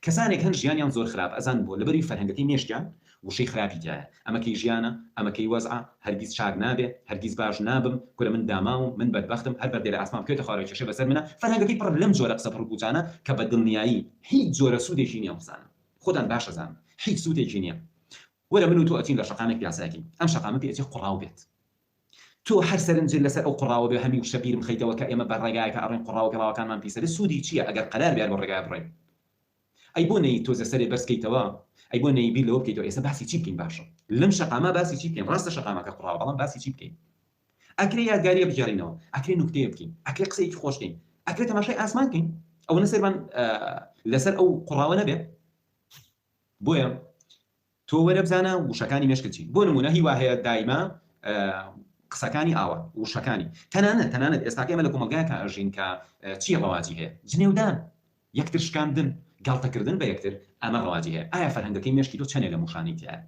کەسانێک هەن ژیانیان زۆر خراپە ئەزانن بۆ؟ لەبەروی فەرهەنگەکەی مێشکیان وشەی خراپی تیایە ئەمە کەی ژیانە ئەمە کەی وەزعە هەرگیز چاک نابێ هەرگیز باش نابم کورە من داماوم من بەدبەختم هەر بەردێ لە ئاسمان بکەوێتە خوارەوە کێشەی بەسەر منە فەرهەنگەکەی پڕە لەم جۆرە قسە پڕوپوچانە کە بە دڵنیایی هیچ جۆرە سوودێکی نیە ئەم قسانە خۆتان باش ئەزانن هیچ سوودێکی نیە وەرە من و تۆ ئەچین لە شەقامێک پیاسەئەکەین ئەم شەقامە پێ ئەچێ قوڕاو بێت تۆ هەر سەرنجت لەسەر ئەو قوڕاوە بێ هەمیشە بیرم خەیتەوە کە ئێمە بە ڕێگایەکا ئەڕۆین قوڕاوە پێڵاوەکانمان پیسە بێ سوودی چییە ئەگەر قەرار بێ هەر بەو ڕێگایە بڕۆین ئەی بۆ نەیی تۆزێ سەرێ بەرز کەیتەوە ئەی بۆ نەیی بیر لەوە بکەیتەوە ئێستا باسی چی بکەین باشە لەم شەقامە باسی چی بکەین ڕاستە شەقامەکە قوڕاوە بەڵام باسی چی بکەین ئەکرێ یادگاریە بگێڕینەوە ئەکرێ نوکتەیە بکەین ئەکرێ قسەیەکی خۆش بکەین ئەکرێ تەماشای ئاسمان بکەین ئەوەنە سەرمان لەسەر ئەو قوڕاوە نەبێ بۆیە تۆ وەرە بزانە وشەکانی مێشکت چین بۆ نمونە هی وا هەیە دایمە قسەکانی ئاوا وشەکانی تەنانەت تەنانەت ئێستاکە ئێمە لە کۆمەڵگایەکا ئەژین کە چی ڕەواجی هەیە جنێودان یەکتر شکاندن گاڵتەکردن بە یەکتر ئەمە ڕەواجی هەیە ئایا فەرهەنگەکەی مێشکی تۆ چەنێ لەم وشانەی تیایە؟